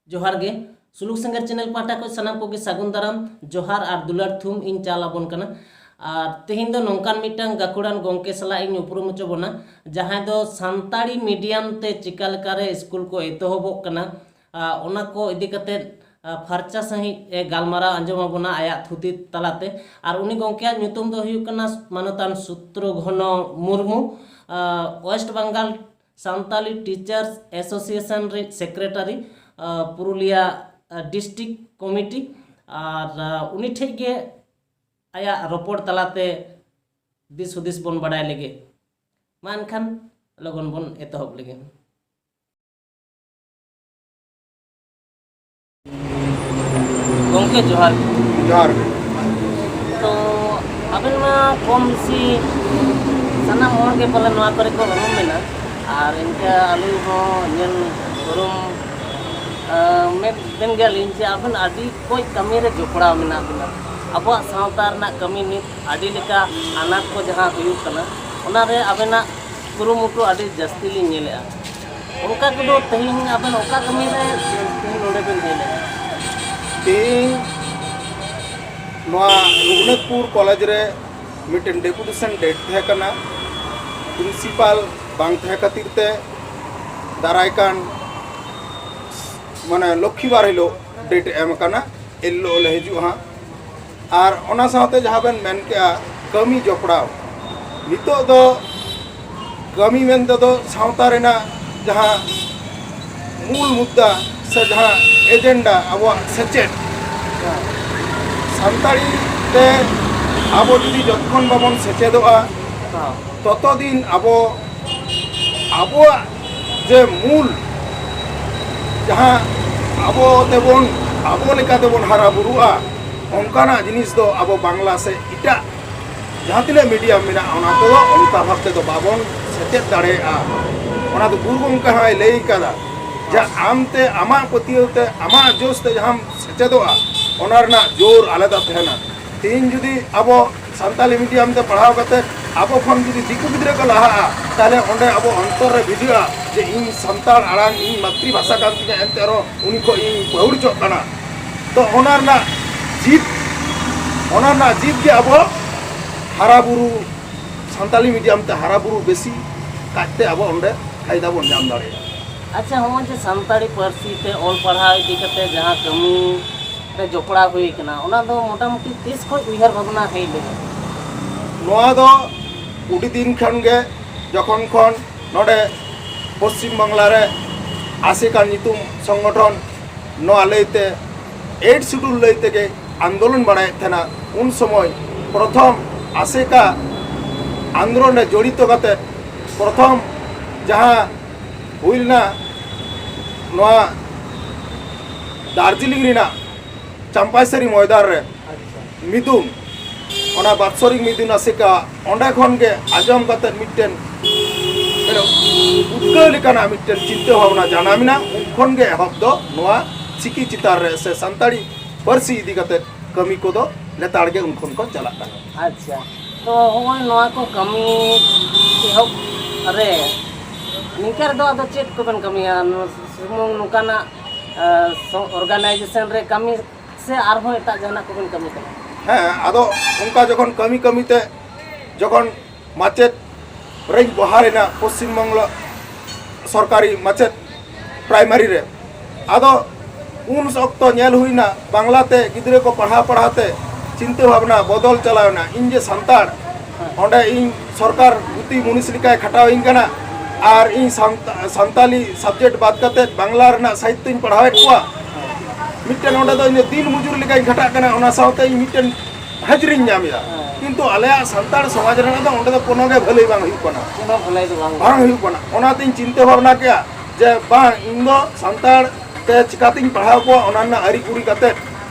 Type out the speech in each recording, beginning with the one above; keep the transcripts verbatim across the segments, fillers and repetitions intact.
ᱡᱚᱦᱟᱨ ᱜᱮ᱾ ᱥᱩᱞᱩᱠ ᱥᱮᱸᱜᱮᱞ ᱪᱮᱱᱮᱞ ᱯᱟᱦᱴᱟ ᱠᱷᱚᱱ ᱥᱟᱱᱟᱢ ᱠᱚᱜᱮ ᱥᱟᱹᱜᱩᱱ ᱫᱟᱨᱟᱢ, ᱡᱚᱦᱟᱨ ᱟᱨ ᱫᱩᱞᱟᱹᱲ ᱛᱷᱩᱢ ᱤᱧ ᱪᱟᱞ ᱟᱵᱚᱱ ᱠᱟᱱᱟ᱾ ᱟᱨ ᱛᱮᱦᱮᱧ ᱫᱚ ᱱᱚᱝᱠᱟᱱ ᱢᱤᱫᱴᱟᱝ ᱜᱟᱹᱠᱷᱩᱲᱟᱱ ᱜᱚᱢᱠᱮ ᱥᱟᱞᱟᱜ ᱤᱧ ᱩᱯᱨᱩᱢ ᱦᱚᱪᱚ ᱵᱚᱱᱟ, ᱡᱟᱦᱟᱸᱭ ᱫᱚ ᱥᱟᱱᱛᱟᱲᱤ ᱢᱤᱰᱤᱭᱟᱢ ᱛᱮ ᱪᱤᱠᱟ ᱞᱮᱠᱟᱨᱮ ᱥᱠᱩᱞ ᱠᱚ ᱮᱛᱚᱦᱚᱵᱚᱜ ᱠᱟᱱᱟ, ᱟᱨ ᱚᱱᱟ ᱠᱚ ᱤᱫᱤ ᱠᱟᱛᱮ, ᱟᱨ ᱯᱷᱟᱨᱪᱟ ᱥᱟᱺᱦᱤᱡ ᱮ ᱜᱟᱞᱢᱟᱨᱟᱣ ᱟᱸᱡᱚᱢ ᱟᱵᱚᱱᱟ ᱟᱭᱟᱜ ᱛᱷᱩᱛᱤ ᱛᱟᱞᱟᱛᱮ᱾ ᱟᱨ ᱩᱱᱤ ᱜᱚᱢᱠᱮᱭᱟᱜ ᱧᱩᱛᱩᱢ ᱫᱚ ᱦᱩᱭᱩᱜ ᱠᱟᱱᱟ ᱢᱟᱱᱚᱛᱟᱱ ᱥᱩᱛᱨᱚ ᱜᱷᱚᱱᱚ ᱢᱩᱨᱢᱩ, ᱟᱨ west Bengal Santali teachers association ᱨᱮ ᱥᱮᱠᱨᱮᱴᱟᱨᱤ, ᱟᱨ ᱯᱩᱨᱩᱞᱤᱭᱟ, ᱟᱨ ᱰᱤᱥᱴᱨᱤᱠᱴ ᱠᱚᱢᱤᱴᱤ᱾ ᱟᱨ, ᱟᱨ ᱩᱱᱤ ᱴᱷᱮᱡ ᱜᱮ ᱟᱭᱟᱜ ᱨᱚᱯᱚᱲ ᱛᱟᱞᱟᱛᱮ ᱫᱤᱥ ᱦᱩᱫᱤᱥ ᱵᱚᱱ ᱵᱟᱰᱟᱭ ᱞᱮᱜᱮ᱾ ᱢᱟ ᱮᱱᱠᱷᱟᱱ ᱞᱚᱜᱚᱱ ᱵᱚᱱ ᱮᱛᱚᱦᱚᱵ ᱞᱮᱜᱮ᱾ ᱜᱚᱢᱠᱮ ᱡᱚᱦᱟᱨ ᱜᱮ᱾ ᱡᱚᱦᱟᱨ ᱜᱮ᱾ ᱛᱚ ᱟᱵᱮᱱ ᱢᱟ ᱠᱚᱢ ᱵᱮᱥᱤ ᱥᱟᱱᱟᱢ ᱦᱚᱲ ᱜᱮ ᱯᱟᱞᱮ ᱱᱚᱣᱟ ᱠᱚᱨᱮ ᱠᱚ ᱩᱨᱩᱢ ᱵᱮᱱᱟ, ᱟᱨ ᱤᱱᱠᱟᱹ ᱟᱹᱞᱤᱧ ᱦᱚᱸ ᱧᱮᱞ ᱩᱨᱩᱢ, ᱟᱸ, ᱢᱮᱫ ᱵᱮᱱ ᱜᱮᱭᱟᱞᱤᱧ ᱡᱮ ᱟᱵᱮᱱ ᱟᱹᱰᱤ ᱠᱚᱡ ᱠᱟᱹᱢᱤ ᱨᱮ ᱡᱚᱯᱲᱟᱣ ᱢᱮᱱᱟᱜ ᱵᱮᱱᱟ᱾ ᱟᱵᱚᱣᱟᱜ ᱥᱟᱶᱛᱟ ᱨᱮᱱᱟᱜ ᱠᱟᱹᱢᱤ ᱱᱤᱛ ᱟᱹᱰᱤ ᱞᱮᱠᱟ ᱟᱱᱟᱴ ᱠᱚ ᱡᱟᱦᱟᱸ ᱦᱩᱭᱩᱜ ᱠᱟᱱᱟ, ᱚᱱᱟ ᱨᱮ ᱟᱵᱮᱱᱟᱜ ᱠᱩᱨᱩᱢᱩᱴᱩ ᱟᱹᱰᱤ ᱡᱟᱹᱥᱛᱤ ᱞᱤᱧ ᱧᱮᱞᱮᱜᱼᱟ᱾ ᱚᱱᱠᱟ ᱠᱚᱫᱚ ᱛᱮᱦᱮᱧ ᱟᱵᱮᱱ ᱚᱠᱟ ᱠᱟᱹᱢᱤ ᱨᱮ ᱛᱮᱦᱮᱧ ᱱᱚᱰᱮ ᱵᱮᱱ ᱦᱮᱡ ᱞᱮᱱᱟ? ᱛᱮᱦᱮᱧ ᱱᱚᱣᱟ ᱨᱚᱜᱷᱩᱱᱟᱛᱷᱯᱩᱨ ᱠᱚᱞᱮᱡᱽ ᱨᱮ ᱢᱤᱫᱴᱮᱱ ᱰᱮᱯᱩᱴᱮᱥᱚᱱ ᱰᱮᱴ ᱛᱟᱦᱮᱸ ᱠᱟᱱᱟ᱾ ᱯᱨᱤᱱᱥᱤᱯᱟᱞ ᱵᱟᱝ ᱛᱟᱦᱮᱸ ᱠᱷᱟᱹᱛᱤᱨ ᱛᱮ ᱫᱟᱨᱟᱭ ᱠᱟᱱ, ᱢᱟᱱᱮ, ᱞᱚᱠᱠᱷᱤᱵᱟᱨ ᱦᱤᱞᱳᱜ ᱰᱮᱴ ᱮᱢ ᱟᱠᱟᱱᱟ, ᱮᱱ ᱦᱤᱞᱳᱜ ᱞᱮ ᱦᱤᱡᱩᱜᱼᱟ ᱦᱟᱸᱜ᱾ ᱟᱨ ᱚᱱᱟ ᱥᱟᱶᱛᱮ ᱡᱟᱦᱟᱸ ᱵᱮᱱ ᱢᱮᱱ ᱠᱮᱜᱼᱟ, ᱠᱟᱹᱢᱤ ᱡᱚᱯᱲᱟᱣ, ᱱᱤᱛᱚᱜ ᱫᱚ ᱠᱟᱹᱢᱤ ᱢᱮᱱ ᱛᱮᱫᱚ ᱥᱟᱶᱛᱟ ᱨᱮᱱᱟᱜ ᱡᱟᱦᱟᱸ ᱢᱩᱞ ᱢᱩᱫᱽᱫᱟ ᱥᱮ ᱡᱟᱦᱟᱸ ᱮᱡᱮᱱᱰᱟ, ᱟᱵᱚᱣᱟᱜ ᱥᱮᱪᱮᱫ, ᱥᱟᱱᱛᱟᱲᱤ ᱛᱮ ᱟᱵᱚ ᱡᱩᱫᱤ ᱡᱚᱛᱚᱠᱷᱚᱱ ᱵᱟᱵᱚᱱ ᱥᱮᱪᱮᱫᱚᱜᱼᱟ, ᱛᱚᱛᱚ ᱫᱤᱱ ᱟᱵᱚ, ᱟᱵᱚᱣᱟᱜ ᱡᱮ ᱢᱩᱞ, ᱡᱟᱦᱟᱸ ᱟᱵᱚ ᱛᱮᱵᱚᱱ, ᱟᱵᱚ ᱞᱮᱠᱟ ᱛᱮᱵᱚᱱ ᱦᱟᱨᱟ ᱵᱩᱨᱩᱜᱼᱟ, ᱚᱱᱠᱟᱱᱟᱜ ᱡᱤᱱᱤᱥ ᱫᱚ ᱟᱵᱚ ᱵᱟᱝᱞᱟ ᱥᱮ ᱮᱴᱟᱜ ᱡᱟᱦᱟᱸ ᱛᱤᱱᱟᱹᱜ ᱢᱤᱰᱤᱭᱟᱢ ᱢᱮᱱᱟᱜᱼᱟ, ᱚᱱᱟ ᱠᱚᱫᱚ ᱚᱱᱠᱟ ᱵᱷᱟᱵᱽ ᱛᱮᱫᱚ ᱵᱟᱵᱚᱱ ᱥᱮᱪᱮᱫ ᱫᱟᱲᱮᱭᱟᱜᱼᱟ᱾ ᱚᱱᱟ ᱫᱚ ᱜᱩᱨᱩ ᱜᱚᱢᱠᱮ ᱦᱚᱸᱭ ᱞᱟᱹᱭ ᱠᱟᱫᱟ ᱡᱮ ᱟᱢᱛᱮ, ᱟᱢᱟᱜ ᱯᱟᱹᱛᱭᱟᱹᱣ ᱛᱮ, ᱟᱢᱟᱜ ᱡᱳᱥ ᱛᱮ ᱡᱟᱦᱟᱸᱢ ᱥᱮᱪᱮᱫᱚᱜᱼᱟ, ᱚᱱᱟ ᱨᱮᱱᱟᱜ ᱡᱳᱨ ᱟᱞᱟᱫᱟ ᱛᱟᱦᱮᱱᱟ᱾ ᱛᱮᱦᱮᱧ ᱡᱩᱫᱤ ᱟᱵᱚ ᱥᱟᱱᱛᱟᱞᱤ ᱢᱤᱰᱤᱭᱟᱢ ᱛᱮ ᱯᱟᱲᱦᱟᱣ ᱠᱟᱛᱮ ᱟᱵᱚ ᱠᱷᱚᱱ ᱡᱩᱫᱤ ᱫᱤᱠᱩ ᱜᱤᱫᱽᱨᱟᱹ ᱠᱚ ᱞᱟᱦᱟᱜᱼᱟ, ᱛᱟᱦᱚᱞᱮ ᱚᱸᱰᱮ ᱟᱵᱚ ᱚᱱᱛᱚᱨ ᱨᱮ ᱵᱷᱤᱡᱟᱹᱜᱼᱟ ᱡᱮ ᱤᱧ ᱥᱟᱱᱛᱟᱲ ᱟᱲᱟᱝ, ᱤᱧ ᱢᱟᱛᱨᱤ ᱵᱷᱟᱥᱟ ᱠᱟᱱ ᱛᱤᱧᱟ, ᱮᱱᱛᱮ ᱨᱮᱦᱚᱸ ᱩᱱᱤ ᱠᱷᱚᱱ ᱤᱧ ᱯᱟᱹᱦᱩᱲᱪᱚᱜ ᱠᱟᱱᱟ᱾ ᱛᱚ ᱚᱱᱟ ᱨᱮᱱᱟᱜ ᱡᱤᱫ, ᱚᱱᱟ ᱨᱮᱱᱟᱜ ᱡᱤᱫ ᱜᱮ ᱟᱵᱚ ᱦᱟᱨᱟ ᱵᱩᱨᱩ, ᱥᱟᱱᱛᱟᱞᱤ ᱢᱤᱰᱤᱭᱟᱢ ᱛᱮ ᱦᱟᱨᱟ ᱵᱩᱨᱩ ᱵᱮᱥᱤ ᱠᱟᱡᱛᱮ ᱟᱵᱚ ᱚᱸᱰᱮ ᱯᱷᱟᱭᱫᱟ ᱵᱚᱱ ᱧᱟᱢ ᱫᱟᱲᱮᱭᱟᱜᱼᱟ᱾ ᱟᱪᱪᱷᱟ, ᱦᱚᱸᱜᱼᱚᱭ ᱡᱮ ᱥᱟᱱᱛᱟᱲᱤ ᱯᱟᱹᱨᱥᱤ ᱛᱮ ᱚᱞ ᱯᱟᱲᱦᱟᱣ ᱤᱫᱤ ᱠᱟᱛᱮ ᱡᱟᱦᱟᱸ ᱠᱟᱹᱢᱤ ᱨᱮ ᱡᱚᱯᱲᱟᱣ ᱦᱩᱭ ᱠᱟᱱᱟ, ᱚᱱᱟ ᱫᱚ ᱢᱚᱴᱟᱢᱩᱴᱤ ᱛᱤᱥ ᱠᱷᱚᱱ ᱩᱭᱦᱟᱹᱨ ᱵᱷᱟᱵᱽᱱᱟ ᱦᱮᱡ ᱞᱮᱱᱟ? ᱱᱚᱣᱟ ᱫᱚ ᱟᱹᱰᱤ ᱫᱤᱱ ᱠᱷᱚᱱ ᱜᱮ, ᱡᱚᱠᱷᱚᱱ ᱠᱷᱚᱱ ᱱᱚᱰᱮ ᱯᱚᱥᱪᱤᱢ ᱵᱟᱝᱞᱟ ᱨᱮ ᱟᱥᱮᱠᱟ ᱧᱩᱛᱩᱢ ᱥᱚᱝᱜᱚᱴᱷᱚᱱ ᱱᱚᱣᱟ ᱞᱟᱹᱭᱛᱮ, ᱮᱭᱤᱴ ᱥᱤᱰᱩᱞ ᱞᱟᱹᱭ ᱛᱮᱜᱮ ᱟᱱᱫᱳᱞᱚᱱ ᱵᱟᱲᱟᱭᱮᱫ ᱛᱟᱦᱮᱱᱟ, ᱩᱱ ᱥᱚᱢᱚᱭ ᱯᱨᱚᱛᱷᱚᱢ ᱟᱥᱮᱠᱟ ᱟᱱᱫᱳᱞᱚᱱ ᱨᱮ ᱡᱚᱲᱤᱛᱚ ᱠᱟᱛᱮ ᱯᱨᱚᱛᱷᱚᱢ ᱡᱟᱦᱟᱸ ᱦᱩᱭ ᱞᱮᱱᱟ ᱱᱚᱣᱟ ᱫᱟᱨᱡᱤᱞᱤᱝ ᱨᱮᱱᱟᱜ ᱪᱟᱢᱯᱟᱭᱥᱟᱨᱤ ᱢᱚᱭᱫᱟᱱ ᱨᱮ ᱢᱤᱫᱩᱱ, ᱚᱱᱟ ᱵᱟᱛᱥᱚᱨᱤᱠ ᱢᱤᱫᱩᱱ ᱟᱥᱮᱠᱟ, ᱚᱸᱰᱮ ᱠᱷᱚᱱ ᱜᱮ ᱟᱸᱡᱚᱢ ᱠᱟᱛᱮ ᱢᱤᱫᱴᱮᱱ ᱢᱟᱱᱮ ᱩᱫᱽᱜᱟᱹᱣ ᱞᱮᱠᱟᱱᱟᱜ ᱢᱤᱫᱴᱮᱱ ᱪᱤᱱᱛᱟᱹ ᱵᱷᱟᱵᱽᱱᱟ ᱡᱟᱱᱟᱢ ᱮᱱᱟ᱾ ᱩᱱ ᱠᱷᱚᱱ ᱜᱮ ᱮᱦᱚᱵ ᱫᱚ ᱱᱚᱣᱟ ᱪᱤᱠᱤ ᱪᱮᱛᱟᱱ ᱨᱮ ᱥᱮ ᱥᱟᱱᱛᱟᱲᱤ ᱯᱟᱹᱨᱥᱤ ᱤᱫᱤ ᱠᱟᱛᱮ ᱠᱟᱹᱢᱤ ᱠᱚᱫᱚ ᱞᱮᱛᱟᱲ ᱜᱮ ᱩᱱ ᱠᱷᱚᱱ ᱠᱚ ᱪᱟᱞᱟᱜ ᱠᱟᱱᱟ᱾ ᱟᱪᱪᱷᱟ, ᱛᱚ ᱦᱚᱸᱜᱼᱚᱭ ᱱᱚᱣᱟ ᱠᱚ ᱠᱟᱹᱢᱤ ᱮᱦᱚᱵ ᱨᱮ ᱱᱤᱝᱠᱟᱹ ᱨᱮᱫᱚ ᱟᱫᱚ ᱪᱮᱫ ᱠᱚᱵᱮᱱ ᱠᱟᱹᱢᱤᱭᱟ? ᱱᱚᱣᱟ ᱥᱩᱢᱩᱝ ᱱᱚᱝᱠᱟᱱᱟᱜ ᱚᱨᱜᱟᱱᱟᱭᱡᱮᱥᱚᱱ ᱨᱮ ᱠᱟᱹᱢᱤ ᱥᱮ ᱟᱨᱦᱚᱸ ᱮᱴᱟᱜ ᱡᱟᱦᱟᱱᱟᱜ ᱠᱚᱵᱮᱱ ᱠᱟᱹᱢᱤ ᱠᱟᱱᱟ? ᱦᱮᱸ, ᱟᱫᱚ ᱚᱱᱠᱟ ᱡᱚᱠᱷᱚᱱ ᱠᱟᱹᱢᱤ ᱠᱟᱹᱢᱤᱛᱮ ᱡᱚᱠᱷᱚᱱ ᱢᱟᱪᱮᱫ ᱨᱮᱧ ᱵᱚᱦᱟᱞ ᱮᱱᱟ ᱯᱚᱥᱪᱤᱢ ᱵᱟᱝᱞᱟ ᱥᱚᱨᱠᱟᱨᱤ ᱢᱟᱪᱮᱫ ᱯᱨᱟᱭᱢᱟᱨᱤ ᱨᱮ, ᱟᱫᱚ ᱩᱱ ᱚᱠᱛᱚ ᱧᱮᱞ ᱦᱩᱭᱱᱟ ᱵᱟᱝᱞᱟᱛᱮ ᱜᱤᱫᱽᱨᱟᱹ ᱠᱚ ᱯᱟᱲᱦᱟᱣ ᱯᱟᱲᱦᱟᱣ ᱛᱮ ᱪᱤᱱᱛᱟᱹ ᱵᱷᱟᱵᱽᱱᱟ ᱵᱚᱫᱚᱞ ᱪᱟᱞᱟᱣ ᱮᱱᱟ᱾ ᱤᱧ ᱡᱮ ᱥᱟᱱᱛᱟᱲ, ᱚᱸᱰᱮ ᱤᱧ ᱥᱚᱨᱠᱟᱨ ᱜᱩᱛᱤ ᱢᱩᱱᱤᱥ ᱞᱮᱠᱟᱭ ᱠᱷᱟᱴᱟᱣ ᱤᱧ ᱠᱟᱱᱟ, ᱟᱨ ᱤᱧ ᱥᱟᱱᱛᱟ-, ᱥᱟᱱᱛᱟᱞᱤ ᱥᱟᱵᱡᱮᱠᱴ ᱵᱟᱫ ᱠᱟᱛᱮ ᱵᱟᱝᱞᱟ ᱨᱮᱱᱟᱜ ᱥᱟᱦᱤᱛᱛᱚᱧ ᱯᱟᱲᱦᱟᱣᱮᱫ ᱠᱚᱣᱟ᱾ ᱢᱤᱫᱴᱮᱱ ᱚᱸᱰᱮ ᱫᱚ ᱤᱧ ᱫᱚ ᱫᱤᱱ ᱢᱚᱡᱩᱨ ᱞᱮᱠᱟᱧ ᱠᱷᱟᱴᱟᱜ ᱠᱟᱱᱟ, ᱚᱱᱟ ᱥᱟᱶᱛᱮ ᱤᱧ ᱢᱤᱫᱴᱮᱱ ᱦᱟᱹᱡᱨᱤᱧ ᱧᱟᱢ ᱮᱫᱟ᱾ ᱠᱤᱱᱛᱩ ᱟᱞᱮᱭᱟᱜ ᱥᱟᱱᱛᱟᱲ ᱥᱚᱢᱟᱡᱽ ᱨᱮᱱᱟᱜ ᱫᱚ ᱚᱸᱰᱮ ᱫᱚ ᱠᱳᱱᱳ ᱜᱮ ᱵᱷᱟᱹᱞᱟᱹᱭ ᱵᱟᱝ ᱦᱩᱭᱩᱜ ᱠᱟᱱᱟ᱾ ᱠᱳᱱᱳ ᱵᱷᱟᱹᱞᱟᱹᱭ ᱫᱚ ᱵᱟᱝ ᱵᱟᱝ ᱦᱩᱭᱩᱜ ᱠᱟᱱᱟ᱾ ᱚᱱᱟᱛᱤᱧ ᱪᱤᱱᱛᱟᱹ ᱵᱷᱟᱵᱽᱱᱟ ᱠᱮᱜᱼᱟ ᱡᱮ ᱵᱟᱝ, ᱤᱧ ᱫᱚ ᱥᱟᱱᱛᱟᱲ ᱛᱮ ᱪᱤᱠᱟᱛᱤᱧ ᱯᱟᱲᱦᱟᱣ ᱠᱚᱣᱟ, ᱚᱱᱟ ᱨᱮᱱᱟᱜ ᱟᱹᱨᱤ ᱠᱩᱲᱤ ᱠᱟᱛᱮ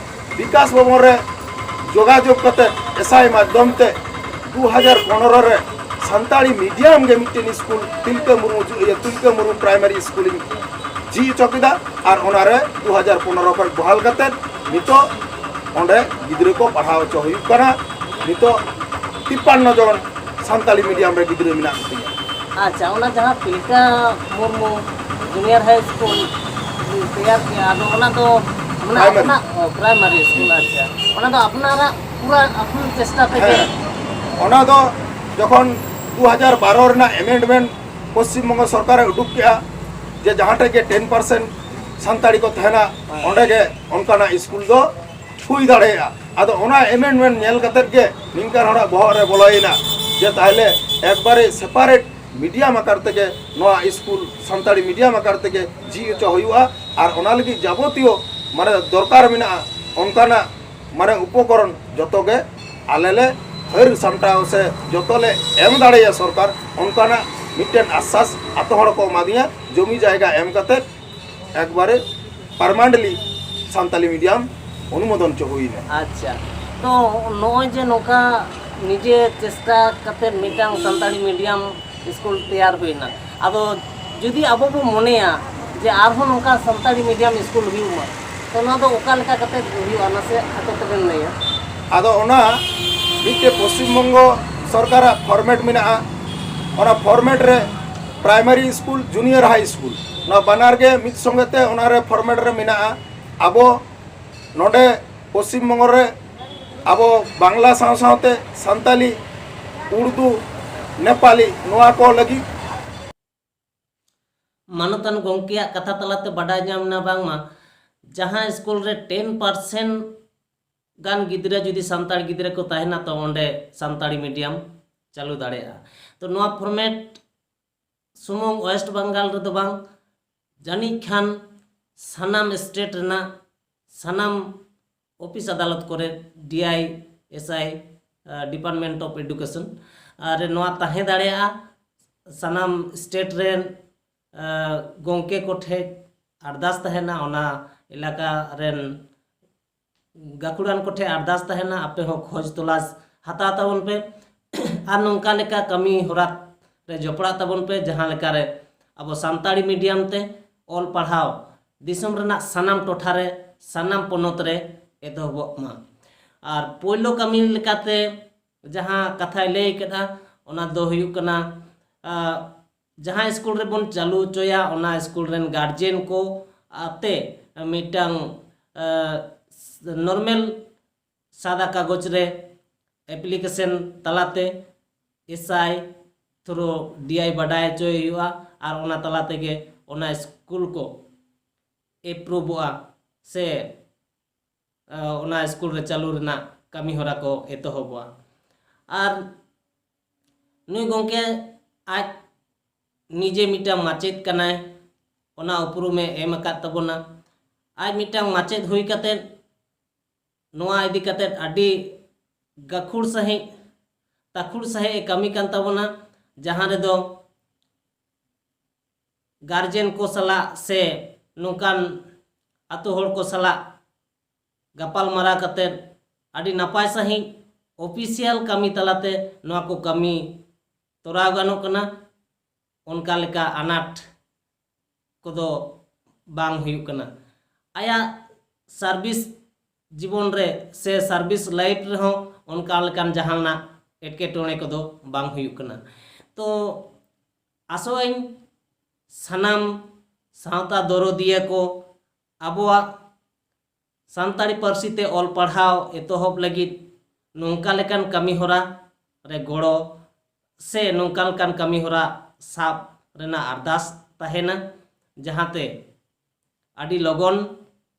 ᱵᱤᱠᱟᱥ ᱵᱷᱚᱵᱚᱱ ᱨᱮ ᱡᱳᱜᱟᱡᱳᱜᱽ ᱠᱟᱛᱮ ᱮᱥᱟᱭ ᱢᱟᱫᱽᱫᱷᱚᱢ ᱛᱮ ᱫᱩ ᱦᱟᱡᱟᱨ ᱯᱚᱱᱨᱚ ᱨᱮ ᱥᱟᱱᱛᱟᱲᱤ ᱢᱤᱰᱤᱭᱟᱢ ᱜᱮ ᱢᱤᱫᱴᱮᱱ ᱥᱠᱩᱞ ᱛᱤᱞᱠᱟᱹ ᱢᱩᱨᱢᱩ ᱡᱩ-, ᱤᱭᱟᱹ, ᱛᱤᱞᱠᱟᱹ ᱢᱩᱨᱢᱩ ᱯᱨᱟᱭᱢᱟᱨᱤ ᱥᱠᱩᱞᱤᱧ ᱡᱷᱤᱡ ᱦᱚᱪᱚ ᱠᱮᱫᱟ᱾ ᱟᱨ ᱚᱱᱟᱨᱮ ᱫᱩ ᱦᱟᱡᱟᱨ ᱯᱚᱱᱨᱚ ᱠᱷᱚᱱ ᱵᱚᱦᱟᱞ ᱠᱟᱛᱮ ᱱᱤᱛᱚᱜ ᱚᱸᱰᱮ ᱜᱤᱫᱽᱨᱟᱹ ᱠᱚ ᱯᱟᱲᱦᱟᱣ ᱦᱚᱪᱚ ᱦᱩᱭᱩᱜ ᱠᱟᱱᱟ᱾ ᱱᱤᱛᱚᱜ ᱛᱤᱯᱟᱱᱱᱚ ᱡᱚᱱ ᱥᱟᱱᱛᱟᱲᱤ ᱢᱤᱰᱤᱭᱟᱢ ᱨᱮ ᱜᱤᱫᱽᱨᱟᱹ ᱢᱮᱱᱟᱜ ᱠᱚᱛᱤᱧᱟ᱾ ᱟᱪᱪᱷᱟ, ᱚᱱᱟ ᱡᱟᱦᱟᱸ ᱛᱤᱞᱠᱟ ᱢᱩᱨᱢᱩ ᱡᱩᱱᱤᱭᱟᱨ ᱦᱟᱭ ᱥᱠᱩᱞ ᱛᱮᱭᱟᱨ ᱠᱮᱜᱼᱟ, ᱟᱫᱚ ᱚᱱᱟ ᱫᱚ ᱢᱟᱱᱮ ᱯᱨᱟᱭᱢᱟᱨᱤ᱾ ᱟᱯᱱᱟᱨ, ᱚ, ᱯᱨᱟᱭᱢᱟᱨᱤ ᱥᱠᱩᱞ, ᱟᱪᱪᱷᱟ, ᱚᱱᱟ ᱫᱚ ᱟᱯᱱᱟᱨᱟᱜ ᱯᱩᱨᱟᱹ ᱟᱯᱱᱟᱨ ᱪᱮᱥᱴᱟ ᱛᱮᱜᱮ? ᱦᱮᱸ, ᱚᱱᱟ ᱫᱚ ᱡᱚᱠᱷᱚᱱ ᱫᱩ ᱦᱟᱡᱟᱨ ᱵᱟᱨᱚ ᱨᱮᱱᱟᱜ ᱮᱢᱮᱱᱰᱢᱮᱱᱴ ᱯᱚᱥᱪᱤᱢ ᱵᱚᱝᱜᱚ ᱥᱚᱨᱠᱟᱨᱮ ᱩᱰᱩᱠ ᱠᱮᱜᱼᱟ ᱡᱮ ᱡᱟᱦᱟᱸ ᱴᱷᱮᱡ ᱜᱮ ᱴᱮᱱ ᱯᱟᱨᱥᱮᱱᱴ ᱥᱟᱱᱛᱟᱲᱤ ᱠᱚ ᱛᱟᱦᱮᱱᱟ, ᱦᱮᱸ᱾ ᱚᱸᱰᱮ ᱜᱮ ᱚᱱᱠᱟᱱᱟᱜ ᱥᱠᱩᱞ ᱫᱚ ᱦᱩᱭ ᱫᱟᱲᱮᱭᱟᱜᱼᱟ᱾ ᱟᱫᱚ ᱚᱱᱟ ᱮᱢᱮᱱᱰᱢᱮᱱᱴ ᱧᱮᱞ ᱠᱟᱛᱮᱫ ᱜᱮ ᱱᱤᱝᱠᱟᱱ ᱦᱚᱲᱟᱜ ᱵᱚᱦᱚᱜ ᱨᱮ ᱵᱚᱞᱚᱭᱮᱱᱟ ᱡᱮ ᱛᱟᱦᱞᱮ ᱮᱠᱵᱟᱨᱮ ᱥᱮᱯᱟᱨᱮᱴ ᱢᱤᱰᱤᱭᱟᱢ ᱟᱠᱟᱨ ᱛᱮᱜᱮ ᱱᱚᱣᱟ ᱥᱠᱩᱞ ᱥᱟᱱᱛᱟᱲᱤ ᱢᱤᱰᱤᱭᱟᱢ ᱟᱠᱟᱨ ᱛᱮᱜᱮ ᱡᱷᱤᱡ ᱦᱚᱪᱚ ᱦᱩᱭᱩᱜᱼᱟ᱾ ᱟᱨ ᱚᱱᱟ ᱞᱟᱹᱜᱤᱫ ᱡᱟᱵᱚᱛᱤᱭᱚ ᱢᱟᱱᱮ ᱫᱚᱨᱠᱟᱨ ᱢᱮᱱᱟᱜᱼᱟ ᱚᱱᱠᱟᱱᱟᱜ ᱢᱟᱱᱮ ᱩᱯᱚᱠᱚᱨᱚᱱ ᱡᱚᱛᱚ ᱜᱮ ᱟᱞᱮ ᱞᱮ ᱦᱟᱹᱨ ᱥᱟᱢᱴᱟᱣ ᱥᱮ ᱡᱚᱛᱚ ᱞᱮ ᱮᱢ ᱫᱟᱲᱮᱭᱟ ᱥᱚᱨᱠᱟᱨ, ᱚᱱᱠᱟᱱᱟᱜ ᱢᱤᱫᱴᱮᱱ ᱟᱥᱥᱟᱥ ᱟᱛᱳ ᱦᱚᱲ ᱠᱚ ᱮᱢᱟᱫᱤᱧᱟ᱾ ᱡᱚᱢᱤ ᱡᱟᱭᱜᱟ ᱮᱢ ᱠᱟᱛᱮᱫ ᱮᱠᱵᱟᱨᱮ ᱯᱟᱨᱢᱟᱱᱮᱱᱴᱞᱤ ᱥᱟᱱᱛᱟᱞᱤ ᱢᱤᱰᱤᱭᱟᱢ ᱚᱱᱩᱢᱳᱫᱚᱱ ᱪᱚ ᱦᱩᱭᱱᱟ᱾ ᱟᱪᱪᱷᱟ, ᱛᱚ ᱱᱚᱜᱼᱚᱭ ᱡᱮ ᱱᱚᱝᱠᱟ ᱱᱤᱡᱮ ᱪᱮᱥᱴᱟ ᱠᱟᱛᱮᱫ ᱢᱤᱫᱴᱟᱝ ᱥᱟᱱᱛᱟᱲᱤ ᱢᱤᱰᱤᱭᱟᱢ ᱥᱠᱩᱞ ᱛᱮᱭᱟᱨ ᱦᱩᱭᱱᱟ, ᱟᱫᱚ ᱡᱩᱫᱤ ᱟᱵᱚ ᱵᱚ ᱢᱚᱱᱮᱭᱟ ᱡᱮ ᱟᱨᱦᱚᱸ ᱱᱚᱝᱠᱟ ᱥᱟᱱᱛᱟᱲᱤ ᱢᱤᱰᱤᱭᱟᱢ ᱥᱠᱩᱞ ᱦᱩᱭᱩᱜ ᱢᱟ, ᱛᱚ ᱱᱚᱣᱟ ᱫᱚ ᱚᱠᱟ ᱞᱮᱠᱟ ᱠᱟᱛᱮᱫ ᱦᱩᱭᱩᱜᱼᱟ, ᱱᱟᱥᱮ ᱠᱷᱟᱴᱚ ᱛᱮᱵᱮᱱ ᱞᱟᱹᱭᱟ? ᱟᱫᱚ ᱚᱱᱟ ᱢᱤᱫᱴᱮᱡ ᱯᱚᱥᱪᱤᱢ ᱵᱚᱝᱜᱚ ᱥᱚᱨᱠᱟᱨᱟᱜ ᱯᱷᱚᱨᱢᱮᱴ ᱢᱮᱱᱟᱜᱼᱟ᱾ ᱚᱱᱟ ᱯᱷᱚᱨᱢᱮᱴ ᱨᱮ primary school, junior high school, ᱱᱚᱣᱟ ᱵᱟᱱᱟᱨ ᱜᱮ ᱢᱤᱫ ᱥᱚᱸᱜᱮ ᱛᱮ ᱚᱱᱟ ᱨᱮ ᱯᱷᱚᱨᱢᱮᱴ ᱨᱮ ᱢᱮᱱᱟᱜᱼᱟ᱾ ᱟᱵᱚ ᱱᱚᱰᱮ ᱯᱚᱥᱪᱤᱢ ᱵᱚᱝᱜᱚ ᱨᱮ ᱟᱵᱚ ᱵᱟᱝᱞᱟ ᱥᱟᱶ ᱥᱟᱶᱛᱮ ᱥᱟᱱᱛᱟᱞᱤ, ᱩᱲᱫᱩ, ᱱᱮᱯᱟᱞᱤ ᱱᱚᱣᱟ ᱠᱚ ᱞᱟᱹᱜᱤᱫ᱾ ᱢᱟᱱᱚᱛᱟᱱ ᱜᱚᱢᱠᱮᱭᱟᱜ ᱠᱟᱛᱷᱟ ᱛᱟᱞᱟᱛᱮ ᱵᱟᱰᱟᱭ ᱧᱟᱢ ᱮᱱᱟ ᱵᱟᱝᱢᱟ ᱡᱟᱦᱟᱸ ᱥᱠᱩᱞ ᱨᱮ ᱴᱮᱱ ᱯᱟᱨᱥᱮᱱᱴ ᱜᱟᱱ ᱜᱤᱫᱽᱨᱟᱹ ᱡᱩᱫᱤ ᱥᱟᱱᱛᱟᱲ ᱜᱤᱫᱽᱨᱟᱹ ᱠᱚ ᱛᱟᱦᱮᱱᱟ, ᱛᱚ ᱚᱸᱰᱮ ᱥᱟᱱᱛᱟᱲᱤ ᱢᱤᱰᱤᱭᱟᱢ ᱪᱟᱹᱞᱩ ᱫᱟᱲᱮᱭᱟᱜᱼᱟ᱾ ᱛᱚ ᱱᱚᱣᱟ ᱯᱷᱚᱨᱢᱮᱴ ᱥᱩᱢᱩᱝ ᱳᱭᱮᱥᱴ ᱵᱟᱝᱜᱟᱞ ᱨᱮᱫᱚ ᱵᱟᱝ, ᱡᱟᱹᱱᱤᱡ ᱠᱷᱟᱱ ᱥᱟᱱᱟᱢ ᱥᱴᱮᱴ ᱨᱮᱱᱟᱜ ᱥᱟᱱᱟᱢ ᱚᱯᱷᱤᱥ ᱟᱫᱟᱞᱚᱛ ᱠᱚᱨᱮ, D I S I, department of education ᱨᱮ ᱱᱚᱣᱟ ᱛᱟᱦᱮᱸ ᱫᱟᱲᱮᱭᱟᱜᱼᱟ᱾ ᱥᱟᱱᱟᱢ ᱥᱴᱮᱴ ᱨᱮᱱ ᱜᱚᱢᱠᱮ ᱠᱚᱴᱷᱮᱱ ᱟᱨᱫᱟᱥ ᱛᱟᱦᱮᱱᱟ, ᱚᱱᱟ ᱮᱞᱟᱠᱟ ᱨᱮᱱ ᱜᱟᱹᱠᱷᱩᱲᱟᱱ ᱠᱚᱴᱷᱮᱱ ᱟᱨᱫᱟᱥ ᱛᱟᱦᱮᱱᱟ, ᱟᱯᱮ ᱦᱚᱸ ᱠᱷᱚᱡᱽ ᱛᱚᱞᱟᱥ ᱦᱟᱛᱟᱣ ᱛᱟᱵᱚᱱ ᱯᱮ᱾ ᱟᱨ ᱱᱚᱝᱠᱟ ᱞᱮᱠᱟ ᱠᱟᱹᱢᱤ ᱦᱚᱨᱟ ᱨᱮ ᱡᱚᱯᱲᱟᱜ ᱛᱟᱵᱚᱱ ᱯᱮ, ᱡᱟᱦᱟᱸ ᱞᱮᱠᱟᱨᱮ ᱟᱵᱚ ᱥᱟᱱᱛᱟᱲᱤ ᱢᱤᱰᱤᱭᱟᱢ ᱛᱮ ᱚᱞ ᱯᱟᱲᱦᱟᱣ ᱫᱤᱥᱚᱢ ᱨᱮᱱᱟᱜ ᱥᱟᱱᱟᱢ ᱴᱚᱴᱷᱟ ᱨᱮ, ᱥᱟᱱᱟᱢ ᱯᱚᱱᱚᱛ ᱨᱮ ᱮᱛᱚᱦᱚᱵᱚᱜ ᱢᱟ᱾ ᱟᱨ ᱯᱳᱭᱞᱳ ᱠᱟᱹᱢᱤ ᱞᱮᱠᱟᱛᱮ ᱡᱟᱦᱟᱸ ᱠᱟᱛᱷᱟᱭ ᱞᱟᱹᱭ ᱠᱮᱫᱟ, ᱚᱱᱟ ᱫᱚ ᱦᱩᱭᱩᱜ ᱠᱟᱱᱟ, ᱟ, ᱡᱟᱦᱟᱸ ᱥᱠᱩᱞ ᱨᱮᱵᱚᱱ ᱪᱟᱹᱞᱩ ᱦᱚᱪᱚᱭᱟ, ᱚᱱᱟ ᱥᱠᱩᱞ ᱨᱮᱱ ᱜᱟᱨᱡᱮᱱ ᱠᱚ ᱟᱛᱮ ᱢᱤᱫᱴᱟᱝ ᱱᱚᱨᱢᱮᱞ ᱥᱟᱫᱟ ᱠᱟᱜᱚᱡᱽ ᱨᱮ ᱮᱯᱞᱤᱠᱮᱥᱚᱱ ᱛᱟᱞᱟᱛᱮ ᱮᱥ ᱟᱭ ᱛᱷᱨᱩ ᱰᱤ ᱟᱭ ᱵᱟᱰᱟᱭ ᱦᱚᱪᱚᱭ ᱦᱩᱭᱩᱜᱼᱟ᱾ ᱟᱨ ᱚᱱᱟ ᱛᱟᱞᱟ ᱛᱮᱜᱮ ᱚᱱᱟ ᱥᱠᱩᱞ ᱠᱚ ᱮᱯᱨᱩᱵᱷᱚᱜᱼᱟ ᱥᱮ ᱚᱱᱟ ᱥᱠᱩᱞ ᱨᱮ ᱪᱟᱹᱞᱩ ᱨᱮᱱᱟᱜ ᱠᱟᱹᱢᱤ ᱦᱚᱨᱟ ᱠᱚ ᱮᱛᱚᱦᱚᱵᱚᱜᱼᱟ᱾ ᱟᱨ ᱱᱩᱭ ᱜᱚᱢᱠᱮ ᱟᱡ ᱱᱤᱡᱮ ᱢᱤᱫᱴᱟᱝ ᱢᱟᱪᱮᱫ ᱠᱟᱱᱟᱭ, ᱚᱱᱟ ᱩᱯᱨᱩᱢᱮ ᱮᱢ ᱟᱠᱟᱫ ᱛᱟᱵᱚᱱᱟ᱾ ᱟᱡ ᱢᱤᱫᱴᱟᱝ ᱢᱟᱪᱮᱫ ᱦᱩᱭ ᱠᱟᱛᱮᱫ ᱱᱚᱣᱟ ᱤᱫᱤ ᱠᱟᱛᱮᱫ ᱟᱹᱰᱤ ᱜᱟᱹᱠᱷᱩᱲ ᱥᱟᱺᱦᱤᱡ, ᱛᱟᱹᱠᱷᱩᱲ ᱥᱟᱺᱦᱤᱡ ᱮ ᱠᱟᱹᱢᱤ ᱠᱟᱱ ᱛᱟᱵᱚᱱᱟ, ᱡᱟᱦᱟᱸ ᱨᱮᱫᱚ ᱜᱟᱨᱡᱮᱱ ᱠᱚ ᱥᱟᱞᱟᱜ ᱥᱮ ᱱᱚᱝᱠᱟᱱ ᱟᱛᱳ ᱦᱚᱲ ᱠᱚ ᱥᱟᱞᱟᱜ ᱜᱟᱯᱟᱞ ᱢᱟᱨᱟᱣ ᱠᱟᱛᱮᱫ ᱟᱹᱰᱤ ᱱᱟᱯᱟᱭ ᱥᱟᱺᱦᱤᱡ ᱚᱯᱷᱤᱥᱤᱭᱟᱞ ᱠᱟᱹᱢᱤ ᱛᱟᱞᱟᱛᱮ ᱱᱚᱣᱟ ᱠᱚ ᱠᱟᱹᱢᱤ ᱛᱚᱨᱟᱣ ᱜᱟᱱᱚᱜ ᱠᱟᱱᱟ᱾ ᱚᱱᱠᱟ ᱞᱮᱠᱟ ᱟᱱᱟᱴ ᱠᱚᱫᱚ ᱵᱟᱝ ᱦᱩᱭᱩᱜ ᱠᱟᱱᱟ᱾ ᱟᱭᱟᱜ ᱥᱟᱨᱵᱷᱤᱥ ᱡᱤᱵᱚᱱ ᱨᱮ ᱥᱮ ᱥᱟᱨᱵᱷᱤᱥ ᱞᱟᱭᱤᱯᱷ ᱨᱮᱦᱚᱸ ᱚᱱᱠᱟ ᱞᱮᱠᱟᱱ ᱡᱟᱦᱟᱱᱟᱜ ᱮᱴᱠᱮᱴᱚᱬᱮ ᱠᱚᱫᱚ ᱵᱟᱝ ᱦᱩᱭᱩᱜ ᱠᱟᱱᱟ᱾ ᱛᱚ ᱟᱥᱚᱜ ᱟᱹᱧ ᱥᱟᱱᱟᱢ ᱥᱟᱶᱛᱟ ᱫᱚᱨᱚᱫᱤᱭᱟᱹ ᱠᱚ ᱟᱵᱚᱣᱟᱜ ᱥᱟᱱᱛᱟᱲᱤ ᱯᱟᱹᱨᱥᱤ ᱛᱮ ᱚᱞ ᱯᱟᱲᱦᱟᱣ ᱮᱛᱚᱦᱚᱵ ᱞᱟᱹᱜᱤᱫ ᱱᱚᱝᱠᱟ ᱞᱮᱠᱟᱱ ᱠᱟᱹᱢᱤ ᱦᱚᱨᱟ ᱨᱮ ᱜᱚᱲᱚ ᱥᱮ ᱱᱚᱝᱠᱟ ᱞᱮᱠᱟᱱ ᱠᱟᱹᱢᱤ ᱦᱚᱨᱟ ᱥᱟᱵ ᱨᱮᱱᱟᱜ ᱟᱨᱫᱟᱥ ᱛᱟᱦᱮᱱᱟ, ᱡᱟᱦᱟᱸᱛᱮ ᱟᱹᱰᱤ ᱞᱚᱜᱚᱱ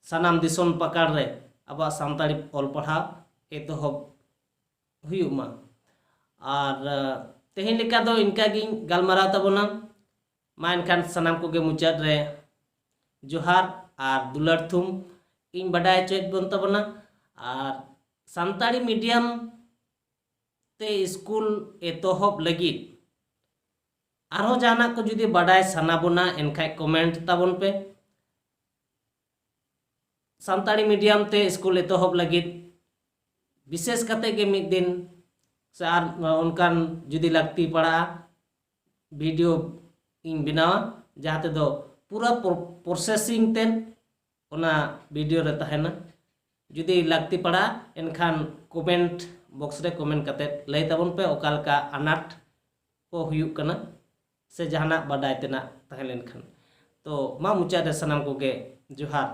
ᱥᱟᱱᱟᱢ ᱫᱤᱥᱚᱢ ᱯᱟᱠᱟᱲ ᱨᱮ ᱟᱵᱚᱣᱟᱜ ᱥᱟᱱᱛᱟᱲᱤ ᱚᱞ ᱯᱟᱲᱦᱟᱣ ᱮᱛᱚᱦᱚᱵ ᱦᱩᱭᱩᱜ ᱢᱟ᱾ ᱟᱨ ᱛᱮᱦᱮᱧ ᱞᱮᱠᱟ ᱫᱚ ᱤᱱᱠᱟ ᱜᱤᱧ ᱜᱟᱞᱢᱟᱨᱟᱣ ᱛᱟᱵᱚᱱᱟ᱾ ᱢᱟ ᱮᱱᱠᱷᱟᱱ ᱥᱟᱱᱟᱢ ᱠᱚᱜᱮ ᱢᱩᱪᱟᱹᱫ ᱨᱮ ᱡᱚᱦᱟᱨ ᱟᱨ ᱫᱩᱞᱟᱹᱲ ᱛᱷᱩᱢ ᱤᱧ ᱵᱟᱰᱟᱭ ᱦᱚᱪᱚᱭᱮᱫ ᱵᱚᱱ ᱛᱟᱵᱚᱱᱟ᱾ ᱟᱨ ᱥᱟᱱᱛᱟᱲᱤ ᱢᱤᱰᱤᱭᱟᱢ ᱛᱮ ᱥᱠᱩᱞ ᱮᱛᱚᱦᱚᱵ ᱞᱟᱹᱜᱤᱫ ᱟᱨᱦᱚᱸ ᱡᱟᱦᱟᱱᱟᱜ ᱠᱚ ᱡᱩᱫᱤ ᱵᱟᱰᱟᱭ ᱥᱟᱱᱟ ᱵᱚᱱᱟ, ᱮᱱᱠᱷᱟᱡ ᱠᱚᱢᱮᱱᱴ ᱛᱟᱵᱚᱱ ᱯᱮ᱾ ᱥᱟᱱᱛᱟᱲᱤ ᱢᱤᱰᱤᱭᱟᱢ ᱛᱮ ᱥᱠᱩᱞ ᱮᱛᱚᱦᱚᱵ ᱞᱟᱹᱜᱤᱫ ᱵᱤᱥᱮᱥ ᱠᱟᱛᱮ ᱜᱮ ᱢᱤᱫ ᱫᱤᱱ ᱥᱮ ᱟᱨ ᱚᱱᱠᱟᱱ ᱡᱩᱫᱤ ᱞᱟᱹᱠᱛᱤ ᱯᱟᱲᱟᱜᱼᱟ, ᱵᱷᱤᱰᱤᱭᱳ ᱤᱧ ᱵᱮᱱᱟᱣᱟ, ᱡᱟᱦᱟᱸ ᱛᱮᱫᱚ ᱯᱩᱨᱟᱹ ᱯᱨᱚ-, ᱯᱨᱚᱥᱮᱥᱤᱝ ᱛᱮ ᱚᱱᱟ ᱵᱷᱤᱰᱤᱭᱳ ᱨᱮ ᱛᱟᱦᱮᱱᱟ᱾ ᱡᱩᱫᱤ ᱞᱟᱹᱠᱛᱤ ᱯᱟᱲᱟᱜᱼᱟ, ᱮᱱᱠᱷᱟᱱ ᱠᱚᱢᱮᱱᱴ ᱵᱚᱠᱥ ᱨᱮ ᱠᱚᱢᱮᱱᱴ ᱠᱟᱛᱮ ᱞᱟᱹᱭ ᱛᱟᱵᱚᱱ ᱯᱮ ᱚᱠᱟ ᱞᱮᱠᱟ ᱟᱱᱟᱴ ᱠᱚ ᱦᱩᱭᱩᱜ ᱠᱟᱱᱟ ᱥᱮ ᱡᱟᱦᱟᱱᱟᱜ ᱵᱟᱰᱟᱭ ᱛᱮᱱᱟᱜ ᱛᱟᱦᱮᱸ ᱞᱮᱱᱠᱷᱟᱱ᱾ ᱛᱚ ᱢᱟ ᱢᱩᱪᱟᱹᱫ ᱨᱮ ᱥᱟᱱᱟᱢ ᱠᱚᱜᱮ ᱡᱚᱦᱟᱨ᱾